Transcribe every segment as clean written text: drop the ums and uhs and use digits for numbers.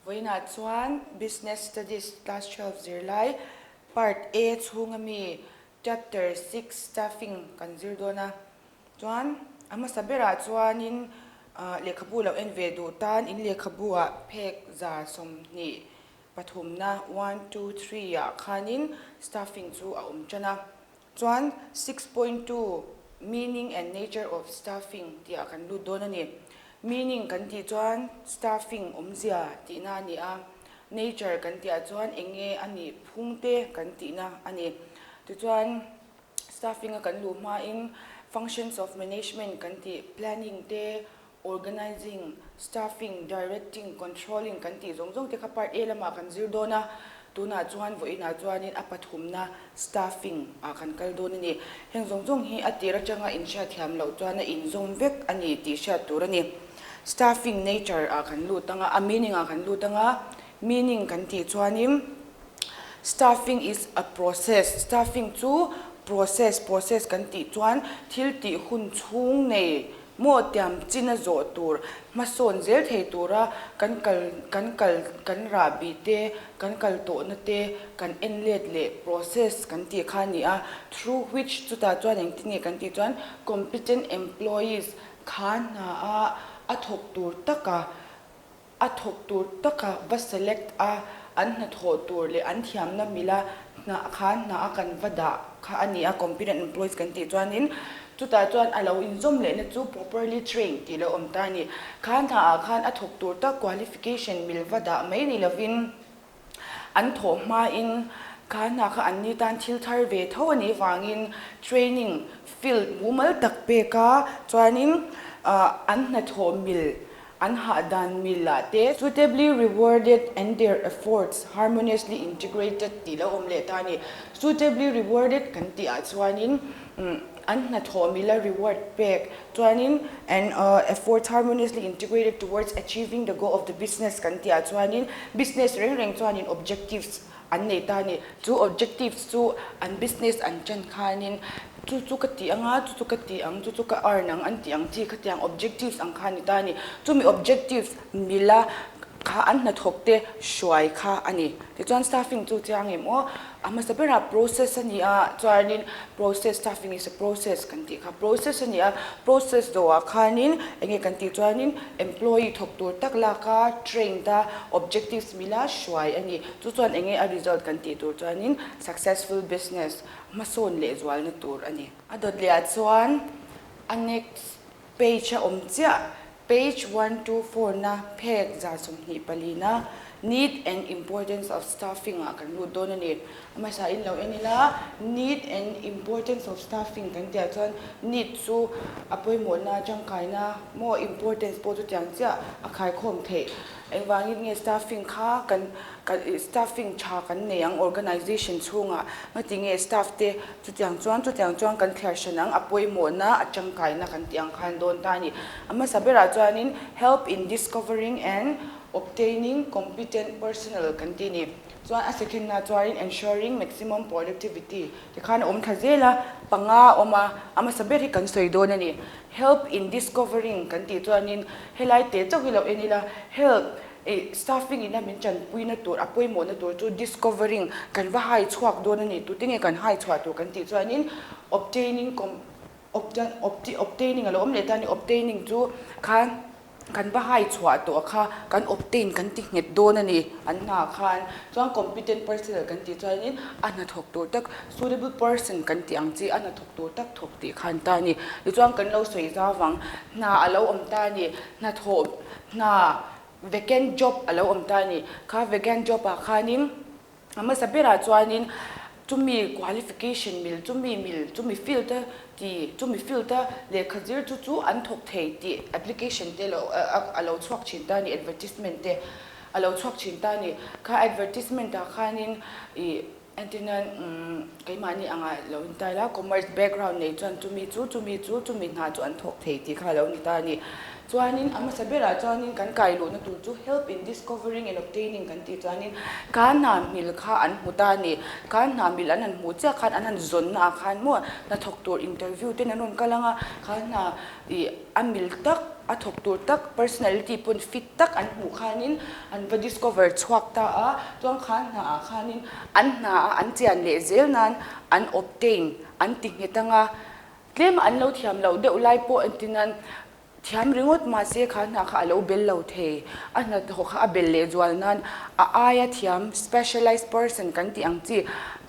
Vawiinah chuan Business Studies Class 12 zirlai Part A chhunga mi Chapter 6 Staffing kan zir dawn a. Chuan a hmasa berah chuanin lehkhabu lo en ve duh tan in lehkhabu ah phek 23 one two three ah khanin staffing chu a awm tan a. Chuan 6.2 Meaning and Nature of Staffing tih ah kan lut dawn a ni. Meaning kan tih chuan staffing awmzia tihna a ni a, nature kan tih ah chuan eng nge a nih phung te kan tihna a ni. Tichuan staffing a kan luh hmain functions of management kan tih planning te, Organizing, Staffing, Directing, Controlling kan tih zawng zawng te kha Part A lamah kan zir dawn a, tunah chuan vawiinah chuanin a pathumna Staffing ah kan kal dawn a ni. Heng zawng zawng hi a tir atanga inhriat thiam loh chuan a inzawm vek a ni tih hriat tur a ni. Staffing nature ah kan lut anga, a meaning ah kan lut anga, meaning kan tih chuanin Staffing is a process, Staffing chu process, process kan tih chuan thil tih hun chhung nei Maw tiam chin a zawh tur, hmasawn zel thei tura kan kal kan kal kan rahbi te, kan kal tawhna te kan en let leh process kan tih kha a ni a, through which chutah chuan engtin nge kan tih chuan competent employees kha hna a a thawk tur taka A thawk tur taka va select a, an hnathawh tur leh an thiamna mila hna khan hna a kan va dah kha a ni a, competent employees kan tih chuanin chutah chuan a lo inzawm lehna chu properly trained tih lo awm ta a ni. Kha hna ah khan a thawk tur tak qualification mil va dah mai ni lovin an thawh hmain kha hna kha an ni tan thil thar ve tho a nih vangin training field mumal tak pek a, chuanin an hnathawh mil An hahdan mil ah te suitably rewarded and their efforts harmoniously integrated tih lo awm leh ta a ni. Suitably rewarded kan tih ah chuanin an hnathawh mila reward pek chuanin and efforts harmoniously integrated towards achieving the goal of the business kan tih ah chuanin business reng reng chuanin objectives an nei ta a ni. Chu objectives chu an business an ṭan khanin chu chu ka ti ang a, chu chu ka ti ang, chu chu ka earn ang an tih ang chi khatiang objectives ang kha a ni ta a ni. Chumi objectives mila kha an hnathawk te hruai kha a ni. Tichuan staffing chu chiang em aw, a hmasa berah process a ni a, chuanin process, staffing is a process kan tih kha process a ni a, process zawhah khanin eng nge kan tih chuanin employee thawk tur tak lak a, trained a, objectives mila hruai a ni. Chu chuan eng nge a result kan tih tur chuanin successful business hmasawn leh zualna tur a ni. A dawt leh ah chuan a next page a awm chiah, page 124 na phek 24 na need and importance of staffing ah kan lut dawn a ni. A hmasa in lo en ila need and importance of staffing kan tih ah chuan need chu a pawimawhna tangkaina maw importance pawh chu tiang chiah a khaikhawm theih. Engvangin nge staffing kha kan kan staffing tha kan nei ang organization chhungah ngati nge staff te chutiang chuan chutiang chuan kan thliar hran ang a pawimawhna a tangkaina kan tih ang khan dawn ta a ni. A hmasa berah chuanin help in discovering and obtaining competent personnel kan tih a ni. Chuan a second na chuanin ensuring maximum productivity tikhan a awm thla zel a, panga a awm a, a hmasa ber hi kan sawi dawn a ni. Help in discovering kan tih chuanin helai teh chauh hi lo en ila, help ih staffing ina min tanpuina tur a pawimawhna tur chu discovering kan va hai chhuak dawn a ni. Tute nge kan hai chhuah tur kan tih chuanin obtaining obtaining a lo awm leh ta a ni, obtaining chu khan Kan va hai chhuah tawh kha kan obtain kan ti nghet dawn a ni an hna khan. Chuan competent personnel kan tih chuanin a hnathawk tur tak suitable person kan tih ang chi a hnathawk tur tak thawk tih khan ta a ni. Tichuan kan lo sawi zau vang hna a lo awm ta a ni, hnathawh hna vacant job a lo awm ta a ni. Kha vacant job ah khanin A hmasa berah chuanin chumi qualification mil, chumi mil, chumi field a ti, chumi field a lehkha zir chu chu an thawk thei tih application te lo a lo chhuak thin ta a ni, advertisement te a lo chhuak thin ta a ni. Kha advertisement ah khanin ih entirnan keimahni anga lo intai la commerce background nei chuan chumi chu, chumi chu, chumi hna chu an thawk thei tih kha a lo ni ta a ni. Chuanin a hmasa berah chuanin kan kai luhna tur chu help in discovering and obtaining kan tih chuanin ka hna mil kha an hmu ta a ni. Ka hna mil an han hmuh chiah khan an han zawnna ah khan maw hnathawk tur interview ten an rawn kal ang a, kha hna ih a mil tak. a thawk tur tak personality pawn fit tak an hmuh khanin an va discover chhuak ta a, chuan kha hna ah khanin an hna a an chian leh zel nan an obtain an ti nghet anga tlem an lo thiam loh deuh lai pawh entin an Thiam ringawt mahse kha hna kha a lo bel lo thei. A hnathawh kha a bel leh zual nan a aia thiam specialized person kan tih ang chi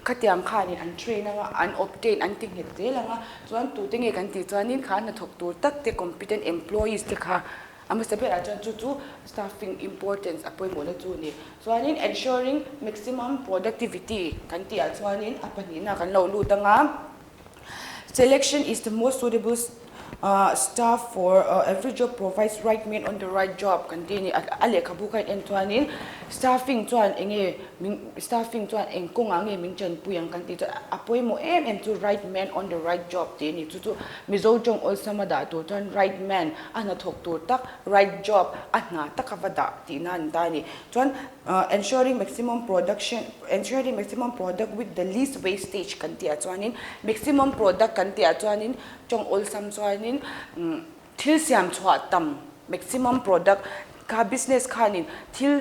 khatiang khanin an train anga, an obtain an ti nghet zel anga, chuan tute nge kan tih chuanin kha hnathawk tur tak te competent employees te kha a hmasa berah chuan chu chu staffing importance a pawimawhna chu a ni. Chuanin ensuring maximum productivity kan tih ah chuanin a pahnihna kan lo lut anga. Selection is the most suitable staff for every job provides right man on the right job kan tih a ni. A lehkhabu kha in en chuanin staffing chuan eng nge min staffing chuan eng kawngah nge min tanpui ang kan tih chuan a pawimawh em em chu right man on the right job tih a ni. Chu chu Mizo tawng awlsama dah tur chuan right man a hnathawk tur tak right job a hna taka va dah tihna a ni ta a ni. Chuan Ensuring maximum production, ensuring maximum product with the least wastage kan tih ah chuanin maximum product kan tih ah chuanin tawng awlsam chuanin thil siam chhuah tam maximum product kha business khanin thil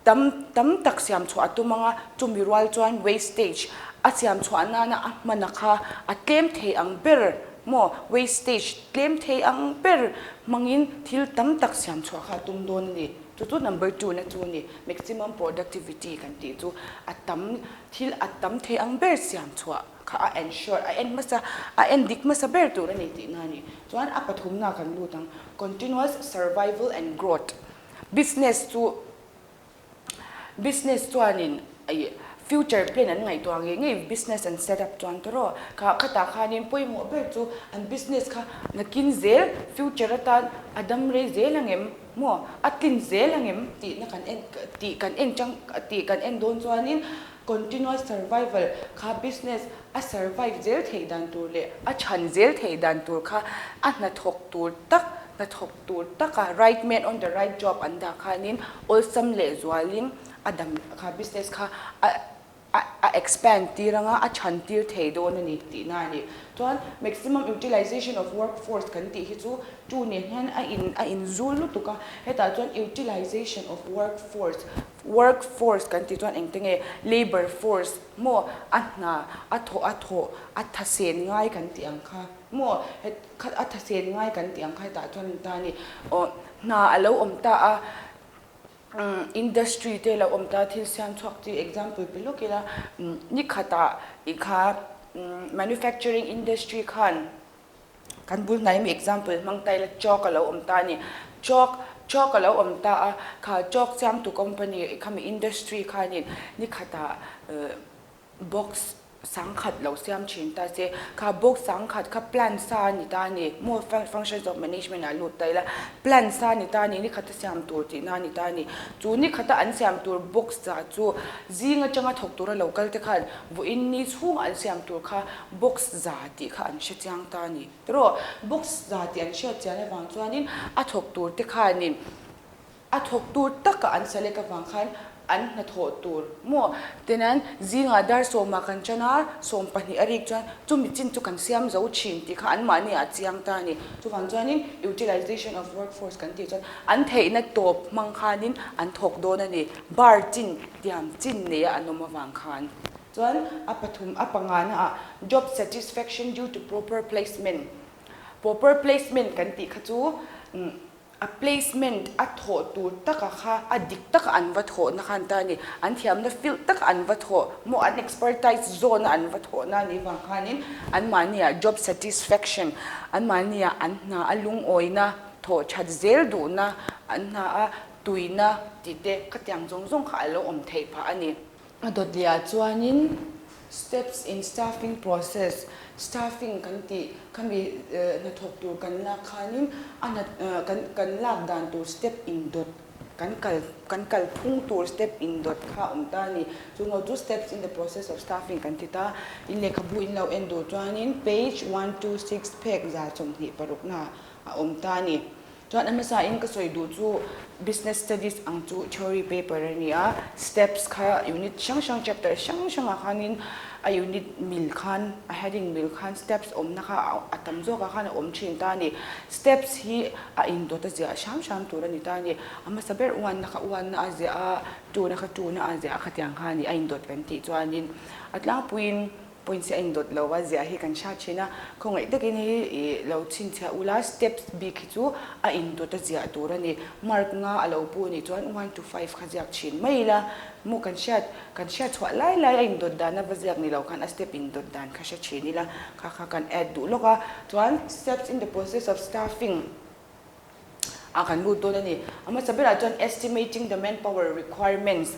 tam tam tak siam chhuah a tum anga chumi rual chuan wastage a siam chhuah nana a hmana kha a tlem thei ang ber maw wastage tlem thei ang ber hmangin thil tam tak siam chhuah kha a tum dawn a ni. Chu chu number two na chu a ni. Maximum productivity kan tih chu a tam, thil a tam thei ang ber siam chhuah kha a ensure, a en hmasa, a en dik hmasa ber tur a ni tihna a ni. Chuan a pathumna kan lut ang, continuous survival and growth. Business chu Business chuanin ih future plan an ngaihtuah ngei ngei business an set up chuan tawh kha khatah khanin pawimawh ber chu an business kha nakin zel future atan a dam rei zel ang em maw a tlin zel ang em tihna kan en tih kan en chang tih kan en dawn chuanin continuous survival kha business a survive zel theih dan tur leh a chhan zel theih dan tur kha a hnathawk tur tak hnathawk tur taka right man on the right job an dah khanin awlsam leh zualin a dam kha business kha a a expand tir anga a chhan tir thei dawn a ni tihna a ni. Chuan maximum utilization of workforce kan tih hi chu tu nen hian a in a inzul lutuk a, hetah chuan utilization of workforce workforce kan tih chuan engte nge labour force maw a hna a thawh a thawh a thasen ngai kan tih ang kha maw het Kha a thasen ngai kan tih ang kha hetah chuan an ta a ni. Aw hna a lo awm ta a, umm industry te a lo awm ta a, thil siam chhuak chi example pe lawk ila, umm ni khatah i kha umm manufacturing industry khan kan bul hnai ami example hmang ta ila chalk a lo awm ta a ni. Chalk chalk a lo awm ta a, kha chalk siamtu company khami industry khanin ni khatah eh Box sangkhat lo siam thin ta se, kha box sangkhat kha plan sa a ni ta a ni, maw functions of management ah lut ta ila, plan sa a ni ta a ni, ni khata siam tur tihna a ni ta a ni. Chu ni khata an siam tur box zah chu zing atanga thawk tura lo kal te khan vawiin ni chhunga an siam tur kha box za tih kha an hre chiang ta a ni. Tiraw box za tih an hriat chian avang chuanin a thawk tur te khanin A thawk tur taka an select avang khan an hnathawh tur maw? Tinan zingah dar sawmah kan chan a, 12 a rik chuan chumi chin chu kan siam zo thin tih kha anmahni ah chiang ta a ni. Chuvang chuanin utilization of workforce kan tih chuan an theihna tawp hmang khanin an thawk dawn a ni. Bar chin, tiam chin neia an awm avang khan. Chuan a pathum a pangana ah job satisfaction due to proper placement. Proper placement kan tih kha chu A placement a thawh tur taka kha a dik taka an va thawhna kha an ta a ni. An thiamna field taka an va thawh maw an expertise zone a an va thawhna a nih vang khanin anmahniah job satisfaction, anmahniah an hna a lungawina, thawh that zel duhna, an hna a tuina tih te khatiang zawng zawng kha a lo awm theih phah a ni. A dawtliah chuanin steps in staffing process, staffing kan tih khami hnathawk tur kan lak khanin a hna kan kan lak dan tur step in dawt kan kal kan kal phung tur step in dawt kha a awm ta a ni. Chu ngaw chu steps in the process of staffing kan ti ta. In lehkhabu in lo en duh chuanin page 126 phek 126 na a awm ta a ni. Chuan a hmasain ka sawi duh chu Business Studies ang chu theory paper a ni a, steps kha unit hrang hrang chapter hrang hrangah khanin a unit mil khan a heading mil khan steps awmna kha a tam zawkah khan a awm thin ta a ni. Steps hi a indawt a ziah hram hram tur a ni ta a ni. A hmasa ber uanna kha uanna a ziah a, tuna kha tuna a ziah a khatiang kha a ni a indawt kan tih chuanin a tlangpuiin Points hi a indawt lo a, ziah hi kan hriat thin a, khawngaih takin hei ih lo chhinchhiah ula steps bik hi chu a indawt a ziah tur a ni. Mark nga a lo pu anih chuan one to five kha ziak thin mai ila, maw kan hriat kan hriat chhuah lai lai a indawt dan a va ziak ni lo khan a step indawt dan kha hre thin ila, kha kha kan add duh lawk a, chuan steps in the process of staffing. a kan lut dawn a ni. A hmasa berah chuan estimating the manpower requirements,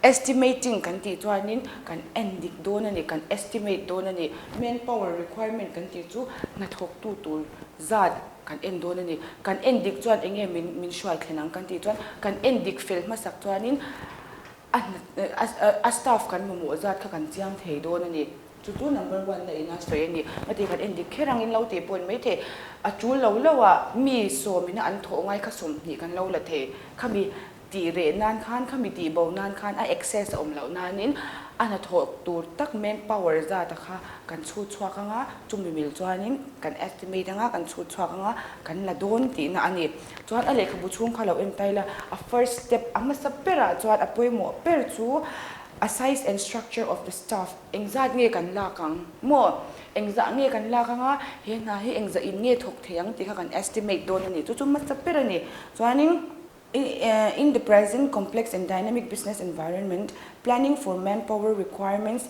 estimating kan tih chuanin kan en dik dawn a ni, kan estimate dawn a ni. Manpower requirement kan tih chu hnathawktu tur zat kan en dawn a ni. Kan en dik chuan eng nge min min hruai thlen ang kan tih chuan kan en dik fel hmasak chuanin a a staff kan mamawh zat kha kan chiang thei dawn a ni. Chu chu number one na ina sawi a ni. Heti kan en dik kher angin lo tih pawh a ni maithei. A tul lo lo a mi sawmina an thawh ngai kha 20 kan lo la thei. Khami tih reh nan khan, khami tih bo nan khan a excess a awm loh nanin a hnathawh tur tak man power zat a kha kan chhut chhuak anga, chumi mil chuanin kan estimate anga kan chhut chhuak anga kan la dawn tihna a ni. Chuan a lehkhabu chhung kha lo en ta ila, a first step a hmasa berah chuan a pawimawh ber chu a size and structure of the staff, engzat nge kan lak ang maw? Engzah nge kan lak anga he hna hi engzah in nge thawk thei ang tih kha kan estimate dawn a ni. Chu chu hmasa ber a ni. Chuanin in the present complex and dynamic business environment, planning for manpower requirements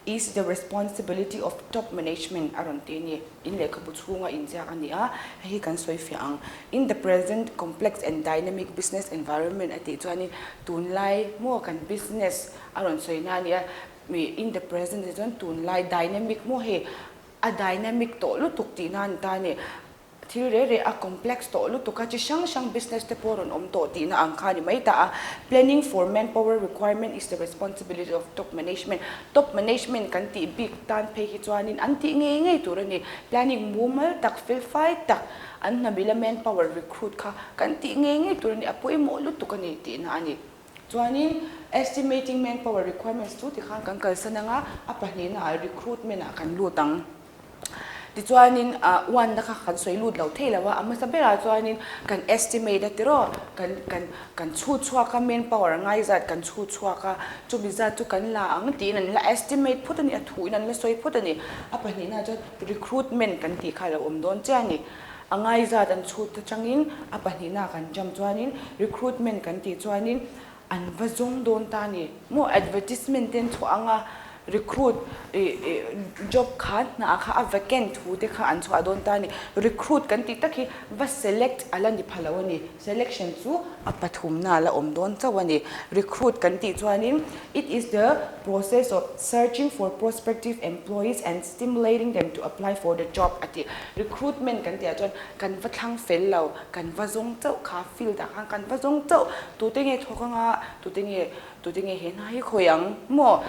is the responsibility of top management a rawn ti a ni. In lehkhabu chhunga inziak a ni a, hei hi kan sawi fiah ang. In the present complex and dynamic business environment a tih chuanin tunlai maw kan business a rawn sawi na a ni a, in the present ah chuan tunlai dynamic maw hei a dynamic tawh lutuk tihna a ni ta a ni. Thil reh reh a complex tawh lutuk a, chi hrang hrang business te pawh rawn awm tawh tihna ang kha a ni mai ta a. Planning for manpower requirement is the responsibility of top management. Top management kan tih bik tan phei hi chuanin an tih ngei ngei tur a ni. Planning mumal tak, felfai tak an hnamila manpower recruit kha kan tih ngei ngei tur a ni, a pawimawh lutuk a ni tihna a ni. Chuanin estimating manpower requirements chu tikhan kan kalsan anga a pahnihna ah recruitment ah kan lut ang. Tichuanin one na kha kan sawi lut lo thei lo a, a hmasa berah chuanin kan estimate a tiraw, kan kan kan chhut chhuak a manpower ngai zat kan chhut chhuak a, chumi zat chu kan la ang tiin an la estimate phawt a ni, a thuin an la sawi phawt a ni. A pahnihna chuan recruitment kan tih kha a lo awm dawn chiah a ni. A ngai zat an chhut atangin a pahnihna kan jump chuanin recruitment kan tih chuanin an va zawng dawn ta a ni. Maw advertisement te an chhuah anga recruit ih ih job kha hna kha a vacant thu te kha an chhuah dawn ta a ni. Recruit kan tih tak hi va select a la ni pha lo a ni. Selection chu a pathumna a la awm dawn chauh a ni. Recruit kan tih chuanin it is the process of searching for prospective employees and stimulating them to apply for the job a ti. Recruitment kan tihah chuan kan va thlang fel lo, kan va zawng chauh kha field ah khan kan va zawng chauh tute nge thawk anga tute nge tute nge he hna hi khawi ang maw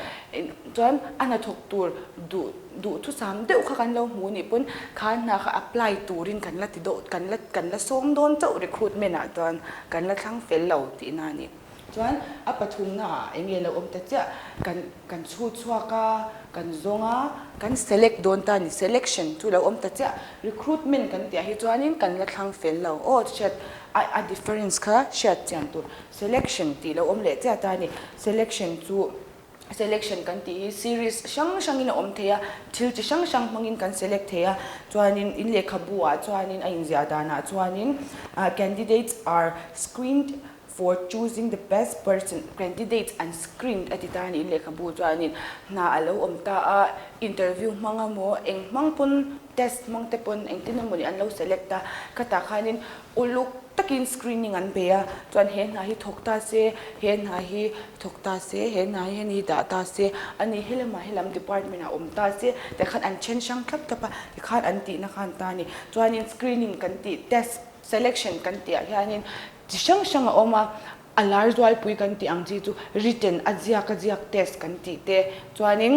chuan a hnathawk tur duh duhthusam deuh kha kan lo hmu anih pawn kha hna kha apply turin kan la ti deuh kan la kan la sawm dawn chauh recruitment ah chuan kan la thlang fel lo tihna a ni. Chuan a pathumna ah eng nge lo awm ta chiah kan kan chhut chhuak a kan zawng a kan select dawn ta a ni selection chu lo awm ta chiah recruitment kan tih ah hi chuanin kan la thlang fel lo aw hriat a a difference kha hriat chian tur selection tih lo awm leh chiah ta a ni selection chu Selection kan tih hi series hrang hrangin a awm thei a, thil chi hrang hrang hmangin kan select thei a, chuanin in lehkhabu ah chuanin a inziah danah chuanin candidates are screened for choosing the best person, candidates an screened a ti ta a ni in lehkhabu chuanin hna a lo awm ta a, interview hmang emaw eng hmang pawn test hmang te pawn engtin emawni an lo select a, khatah khanin Uluk takin screening an bei a, chuan he hna hi thawk ta se, he hna hi thawk ta se, he hna hi heni dah ta se, ani helamah helam department ah awm ta se, tikhan an then hrang thlap thlap a, tikhan an tihna khan ta a ni. Chuanin screening kan tih test selection kan tih ah hianin chi hrang hrang a awm a, a lar zualpui kan tih ang chi chu written a ziak a ziak test kan tih te, chuanin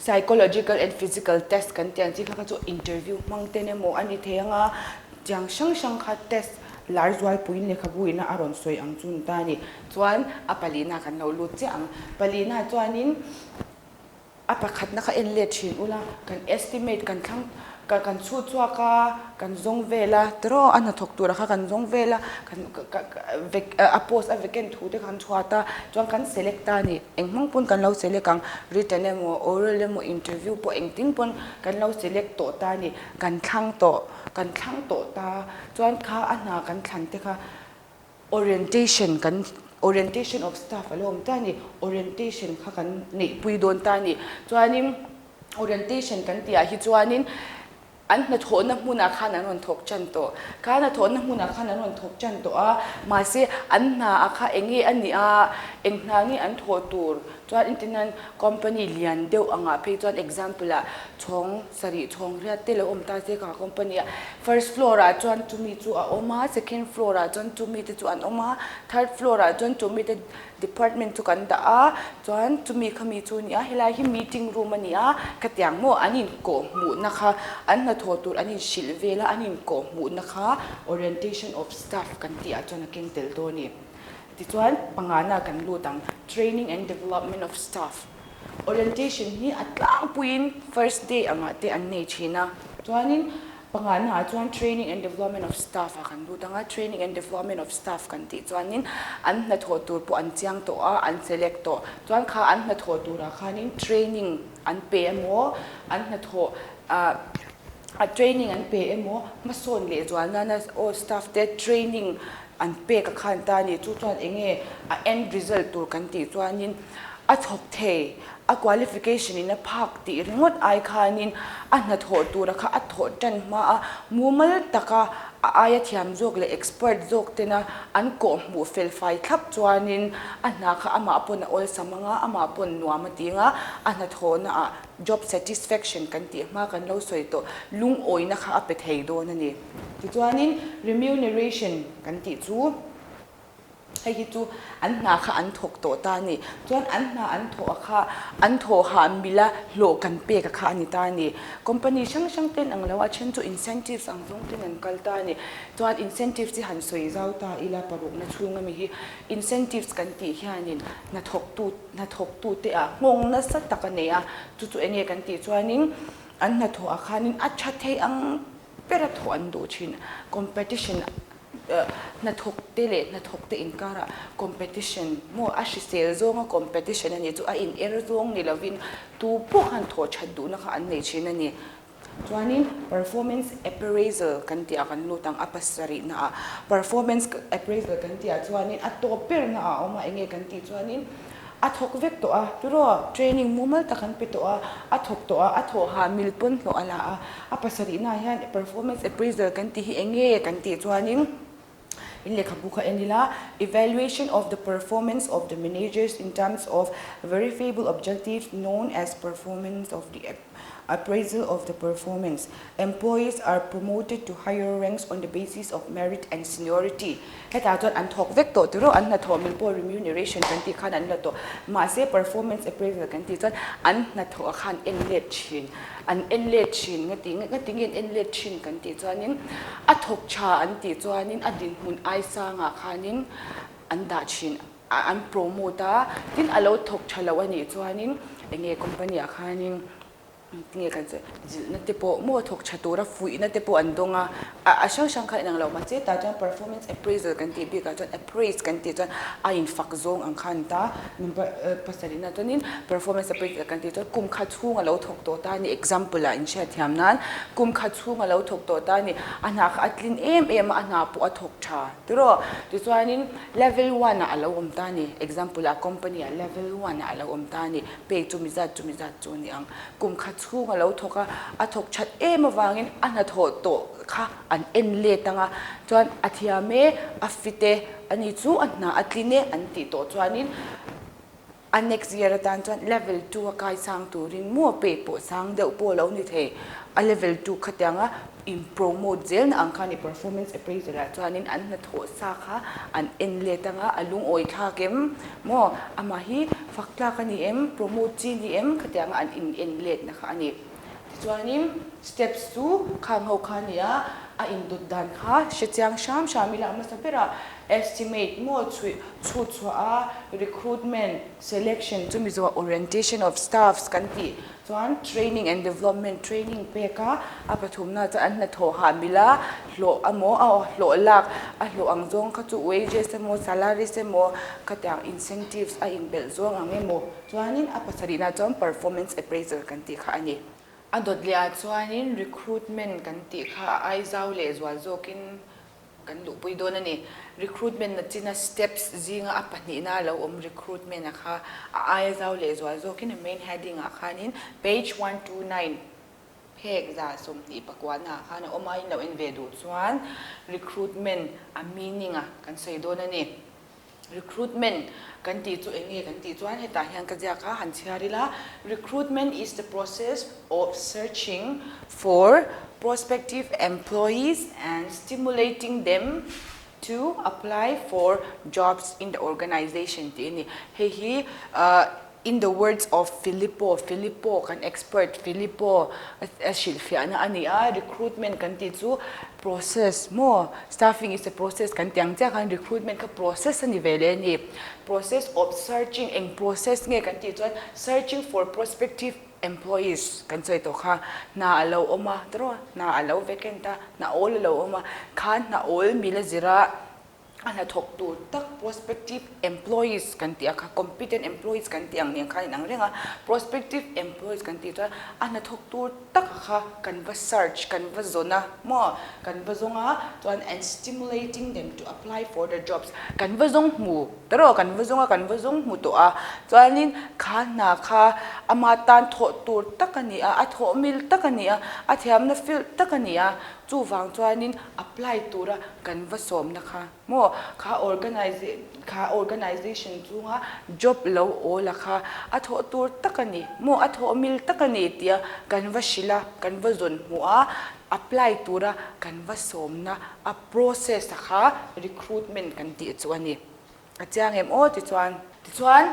Psychological and physical test kan tih ang chi kha kha chu interview hmang ten emaw a ni thei ang a, Tiang hrang hrang kha test lar zualpuiin lehkhabu ina a rawn sawi ang chu ni ta a ni. Chuan a palina kan lo lut chiah ang. Palina chuanin a pakhatna kha en let thin ula, kan estimate kan thlang kan chhut chhuak a, kan zawng vel a, tiraw a hnathawk tura kha kan zawng vel a, kan a post a vacant thu te kha kan chhuat a, chuan kan select ta a ni. Eng hmang pawn kan lo select ang, written emaw oral emaw interview pawh engtin pawn kan lo select tawh ta a ni. Kan thlang tawh, kan thlang tawh ta chuan kha a hna kan thlan te kha orientation kan orientation of staff a lo awm ta a ni, orientation kha kan neihpui dawn ta a ni. Chuanin orientation kan tih ah hi chuanin an hnathawhna hmunah khan an rawn thawk tan tawh. Kha hnathawhna hmunah khan an rawn thawk tan tawh a, mahse an hna ah kha eng nge a nih a, eng hna nge an thawh tur chuan engtin company lian deuh angah phei chuan example ah chhawng sarih chhawng riat te lo awm ta se ka company ah first floor ah chuan chumi chu a awm a second floor ah chuan chumi te chu an awm a third floor ah chuan chumi te department chu kan dah a chuan chumi khami chu a ni a helai hi meeting room a ni a khatiang maw an inkawh hmuhna kha an hnathawh tur an inhrilh vel a an inkawh hmuhna kha orientation of staff kan tih ah chuan a keng tel dawn a ni tichuan pangana kan lut ang training and development of staff. Orientation hi a tlangpuiin first day angah te an nei thin a, chuanin pangana ah chuan training and development of staff ah kan lut ang a, training and development of staff kan tih chuanin an hnathawh tur pawh an chiang tawh a, an select tawh, chuan kha an hnathawh turah khanin training an pe emaw an hnathawh ah a training an pe emaw hmasawn leh zual nana aw staff te training an pek a khan ta a ni, chu chuan eng nge a end result tur kan tih chuanin a thawk thei, a qualification in a phak tih ringawt ai khanin a hnathawh tura kha a thawh tan hma a, mumal taka a aia thiam zawk leh expert zawk tena an kawh hmuh fel fai thlap chuanin a hna kha amah pawn a awlsam anga, amah pawn nuam a ti anga, a hnathawhna ah job satisfaction kan tih hma kan lo sawi tawh lungawina kha a pe thei dawn a ni. Tichuanin remuneration kan tih chu. Hei hi chu an hna kha an thawk tawh ta a ni. Chuan an hna an thawh a kha an thawh hah mila hlawh kan pek a kha a ni ta a ni. Company hrang hrang ten ang lo a then chu incentives ang zawng ten an kal ta a ni. Chuan incentives hi han sawi zau ta ila parukna chhunga mi hi incentives kan tih hianin hnathawktu hnathawktute ah nghawng nasa tak a nei a. Chu chu enge kan tih chuanin an hnathawh ah khanin a tha thei ang bera thawh an duh thin. Competition Hnathawkte leh hnathawkte inkarah competition maw a hrisel zawnga competition a nih chu a in er zawng ni lovin tu pawh khan thawh that duhna kha an nei thin a ni. Chuanin performance appraisal kan tih ah kan lut ang a pasarihna ah performance appraisal kan tih ah chuanin a tawp berna ah a awm a enge kan tih chuanin a thawk vek tawh a tiraw training mumal tak an pe tawh a, a thawk tawh a, a thawh hah mil pawn hlawh a la a, a pasarihna ah hian performance appraisal kan tih hi eng nge kan tih chuanin in lehkhabu kha en ila evaluation of the performance of the managers in terms of verifiable objectives known as performance of the appraisal of the performance. Employees are promoted to higher ranks on the basis of merit and seniority. Hetah chuan an thawk vek tawh tiraw, an hnathawh mil pawh remuneration kan tih khan an la tawh. Mahse performance appraisal kan tih chuan an hnathawh ah khan en let thin, an en let thin nga tih nga tinge an en let thin kan tih chuanin a thawk tha an tih chuanin a dinhmun ai sangah khanin an dah thin. An promote a, tin a lo thawk tha lo a nih chuanin enge company ah khanin tinge kan sawi zilhna te pawh maw thawk tha tura fuihna te pawh an dawng a, a hrang hrang kha inang lo mahse tah chuan performance appraisal kan tih bikah chuan appraise kan tih chuan a infak zawng ang khan an ta number pasarihna chuanin performance appraisal kan tih chuan kum khat chhung a lo thawk tawh ta a ni example ah inhriatthiam nan kum khat chhung a lo thawk tawh ta a ni a hna kha a tlin em em a a hna pawh a thawk tha. Tiraw? Tichuanin level one ah a lo awm ta a ni. Example ah company ah level one ah a lo awm ta a ni. Pay chumi zat chumi zat chu a ni ang. Kum khat chhung a lo thawk a, a thawk that em avangin a hnathawh tawh kha an en let ang a. Chuan a thiam e, a fit e, ani chu a hna a tlin e an tih tawh chuanin A next year atan chuan level 2 a kai sang turin maw pay pawh sang deuh pawh a lo ni thei. A level 2 khatianga in promote zelna ang khan i performance appraisal ah chuanin an hnathawh sa kha an en let anga a lungawi thlak em maw amah hi fak tlak a ni em promote chi ni em khatianga an in en letna kha a ni. Tichuanin steps chu khang ho kha a ni a. A indawt dan kha hre chiang hram hram ila a hmasa berah estimate maw chhuih chhut chhuah a, recruitment, selection chumi zawhah orientation of staffs kan tih chuan training and development training pek a, a pathumna chuan an hnathawh hah mila hlawh emaw a hlawh lak a hlawh ang zawng kha chu wages emaw salaries emaw khatiang incentives a inbelh zawng ang emaw chuanin a pasarihna chuan performance appraisal kan tih kha a ni. A dawt leh ah chuanin recruitment kan tih kha a ai zau leh zual zawkin kan luhpui dawn a ni. Recruitment na china steps zinga a pahnihna a lo awm recruitment a kha a aia zau leh zual zawkin a main heading ah khanin page 129 phek 129 ah khan a awm a, in lo en ve duh chuan recruitment a meaning a kan sawi dawn a ni. Recruitment kan tih chu eng nge kan tih chuan hetah hian ka ziak a, han chhiar ila, Recruitment is the process of searching for prospective employees and stimulating them to apply for jobs in the organization tih a ni. Hei hi In the words of Filippo, Filippo kan expert Filippo a hrilhfiahna a ni a, recruitment kan tih chu process maw, staffing is a process kan tih ang chiah khan recruitment kha process a ni ve leh a ni. Process of searching, eng process nge kan tih chuan searching for prospective employees kan sawi tawh kha, hna a lo awm a tawrh a, hna a lo vacant a, hna awl a lo awm a, kha hna awl mila zira A hnathawk tur tak prospective employees kan tih a kha, competent employees kan tih ang nen khan inang reng a, prospective employees kan tih chuan a hnathawk tur tak a kha kan va search, kan va zawn a maw, kan va zawng a, chuan and stimulating them to apply for the jobs, kan va zawng hmu ta rawh, kan va zawng a, kan va zawng hmu tawh a, chuanin kha hna kha ama tan thawh tur tak a ni a, a thawh mil tak a ni a, a thiamna field tak a ni a, Chuvang chuanin apply tura kan va sawmna kha maw kha organize kha organization chunga job lo awl a kha a thawh tur tak a ni maw a thawh mil tak a ni tia kan va hrilh a kan va zawn hmuh a apply tura kan va sawmna a process a kha recruitment kan tih chu a ni. A chiang em aw tichuan. Tichuan,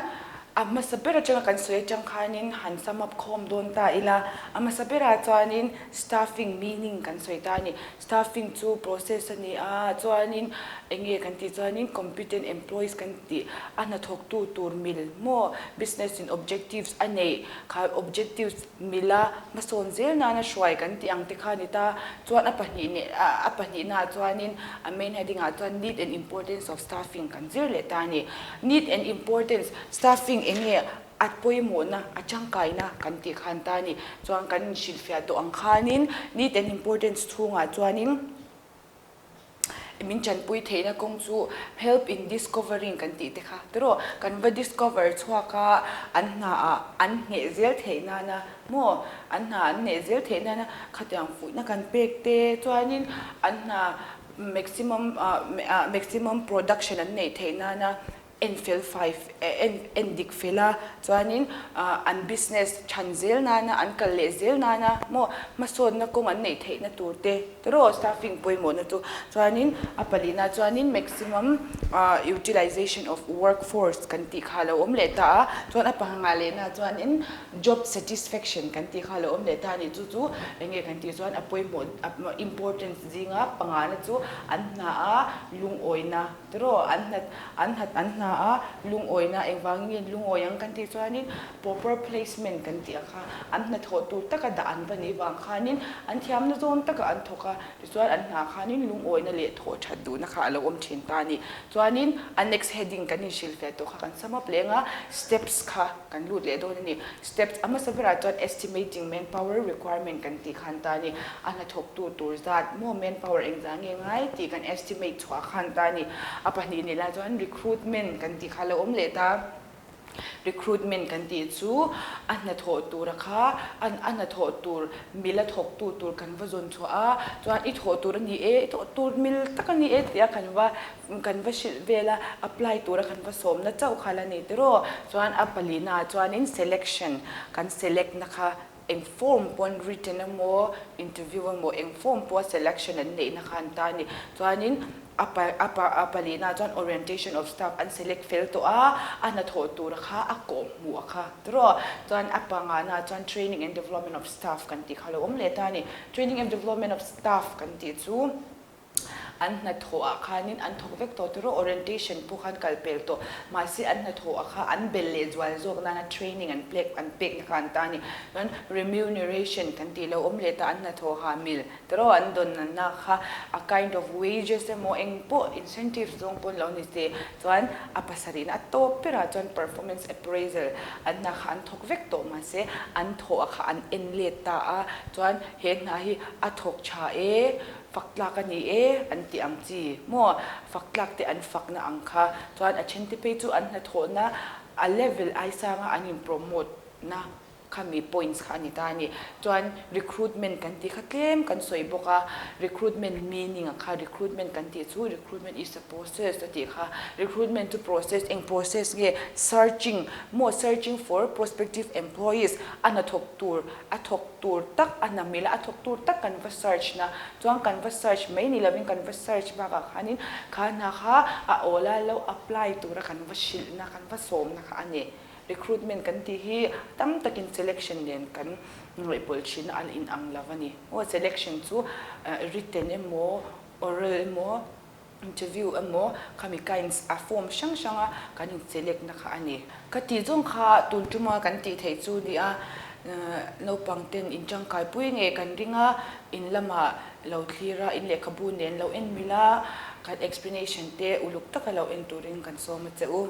a hmasa ber atanga kan sawi atang khanin han sum up khawm dawn ta ila, a hmasa berah chuanin staffing meaning kan sawi ta a ni. Staffing chu process a ni a, chuanin eng nge kan tih chuanin competent employees kan tih a hnathawktu tur mil maw business in objectives a neih kha objectives mila hmasawn zel nana hruai kan tih ang te kha a ni ta. Chuan a pahnih neh a pahnihnaah chuanin a main heading ah chuan need and importance of staffing kan zir leh ta a ni. Need and importance staffing eng nge a pawimawhna a tangkaina kan tih khan ta a ni. Chuan kan inhrilhfiah tawh ang khanin need and importance chhungah chuanin Min tanpui theihna kawng chu help in discovering kan tih te kha tiraw kan va discover chhuak a, an hna ah an hneh zel theih nana maw an hna an hneh zel theih nana khatiang fuihna kan pek te chuanin an hna maximum maximum production an neih theih nana en fel fai en en dik fel a, chuanin an business than zel nana an kal leh zel nana maw hmasawnna kawng an neih theihna tur te tiraw staffing pawimawhna chu chuanin a palina chuanin maximum utilization of workforce kan tih kha a lo awm leh ta a, chuan a pangah lehna chuanin job satisfaction kan tih kha a lo awm leh ta a ni, chu chu eng nge kan tih chuan a pawimawh importance zinga pangana chu an hna a lungawina. Tiraw, an hna an hna an hna a, lungawina engvangin nge lungawi ang kan tih chuanin proper placement kan tih a kha an hnathawh tur taka dah an va nih vang khanin an thiamna zawn taka an thawk a, tichuan an hna khanin lungawina leh thawh that duhna kha a lo awm thin ta a ni. Chuanin a next heading kan inhrilhfiah tawh kha kan sum up leng a, steps kha kan lut leh dawn a ni. Steps a hmasa berah chuan estimating manpower requirement kan tih khan ta a ni. A hnathawktu tur zat maw manpower engzah nge ngai tih kan estimate chhuah khan ta a ni. A pahnih nih lai chuan recruitment kan tih kha a lo awm leh ta. Recruitment kan tih chu a hnathawh tura kha a hnathawh tur mil a thawktu tur kan va zawn chhuah a, chuan i thawh tur a ni e, i thawh tur mil tak a ni e tia kan va Kan va hrilh vel a, apply tura kan va sawmna chauh kha la ni tiraw? Chuan a palina ah chuanin selection kan select na kha eng form pawn written emaw interview emaw eng form pawha selection an neihna kha an ta a ni. Chuanin a pa a pa a palihnaah chuan orientation of staff an select fel tawh a, a hnathawh tura kha a kawh hmuh a kha tiraw. Chuan a pangana chuan training and development of staff kan tih kha a lo awm leh ta a ni. Training and development of staff kan tih chu. An hnathawh ah khanin an thawk vek tawh tiraw, orientation pawh khan kal pel tawh. Mahse an hnathawh ah kha an bel leh zual zawk nana training an plek an pekna kha an ta a ni. Chuan remuneration kan tih lo awm leh ta an hnathawh ha mil tiraw an dawn na kha a kind of wages emaw eng pawh incentives zawng pawn lo ni se. Chuan a pasarihna a tawp berah chuan performance appraisal an hna kha an thawk vek tawh mahse an thawh ah kha an en let ta a chuan he hna hi a thawk tha e. Fak tlak a ni e an tih ang chi maw? Fak tlak te an fakna ang kha chuan a then te phei chu an hnathawhna a level ai sanga an in promote na kha mi points kha a ni ta a ni. Chuan recruitment kan tih kha tlem kan sawi bawk a, recruitment meaning a kha recruitment kan tih chu recruitment is a process a tih kha. Recruitment chu process eng process nge searching maw searching for prospective employees a hnathawk tur a thawk tur tak a hna mila a thawk tur tak kan va search na chuan kan va search mai ni lovin kan va search bakah khanin kha hna kha a awl a lo apply tura kan va hrilh na kan va sawm na kha a ni. Recruitment kan tih hi tam takin selection nen kan ngaihpawlh thin a an inang lo a ni. Aw selection chu written emaw oral emaw Interview emaw khami kinds a form hrang hrang a kan in select na kha a ni. Ka tih zawng kha tun tuma kan tih theih chu nia naupang ten in tangkai pui nge kan ring a, in lamah lo thlir a, in lehkhabu nen lo en mil a, kan explanation te uluk taka lo en turin kan sawm a che u.